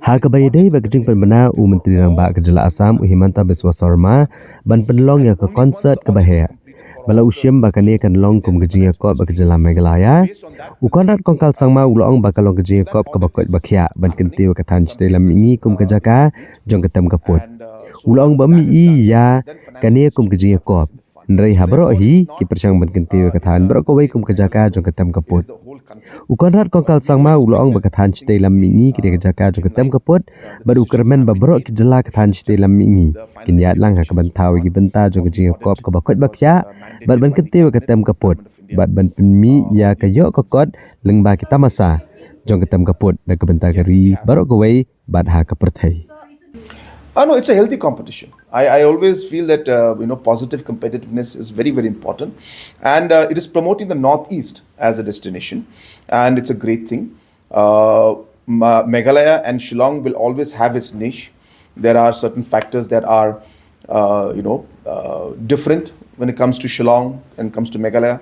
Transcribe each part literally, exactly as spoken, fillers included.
Ha kaba ïadei bad ka jingpynbna u Myntri Rangbah ka jylla Assam u Himanta Biswa Sarma ban pynlong ïa ka concert kaba heh, ba la u shim ba kane kan long kum ka jingïakop bad ka jylla Meghalaya, u Conrad Kongkal Sangma u la ong ba ka long ka jingïakop kaba koit ba khiah ban kyntiew ïa ka thaiñ shatei lam mihngi kum ka jaka jong ka tem ka pud. U la ong ba ym ïohi ïa kane kum ka jingïakop, hynrei ha baroh hi ki pyrshang ban kyntiew ïa ka thaiñ baroh kawei kum ka jaka jong ka tem ka pud. U Conrad Kongkal Sangma u la ong ba ka thaiñ shatei lam mihngi ka dei ka jaka jong ka tem ka pud, bad u kyrmen ba baroh ki jylla ka thaiñ shatei lam mihngi kin ïaid lang ha ka ban thaw ïa ki bynta jong ka jingïakop kaba koit ba khiah, bad ban kyntiew ïa ka tem ka pud, bad ban pynmih ïa ka ïoh ka kot lyngba ki tamasa jong ka tem ka pud da ka bynta ka ri baroh kawei bad ha ka pyrthei. Ah, no, it's a healthy competition. I, I always feel that uh, you know, positive competitiveness is very, very important, and uh, it is promoting the Northeast as a destination, and it's a great thing. Uh, Ma- Meghalaya and Shillong will always have its niche. There are certain factors that are uh, you know uh, different when it comes to Shillong and comes to Meghalaya,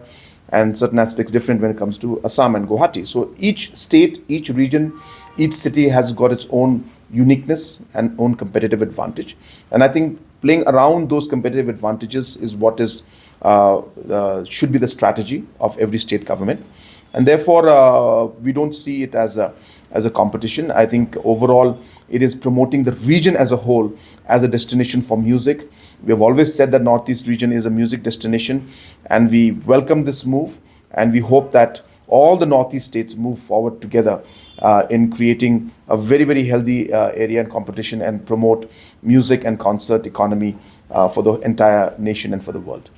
and certain aspects different when it comes to Assam and Guwahati. So each state, each region, each city has got its own uniqueness and own competitive advantage. And I think playing around those competitive advantages is what is uh, uh, should be the strategy of every state government. And therefore, uh, we don't see it as a as a competition. I think overall it is promoting the region as a whole as a destination for music. We have always said that Northeast region is a music destination, and we welcome this move, and we hope that all the Northeast states move forward together uh, in creating a very, very healthy uh, area and competition and promote music and concert economy uh, for the entire nation and for the world.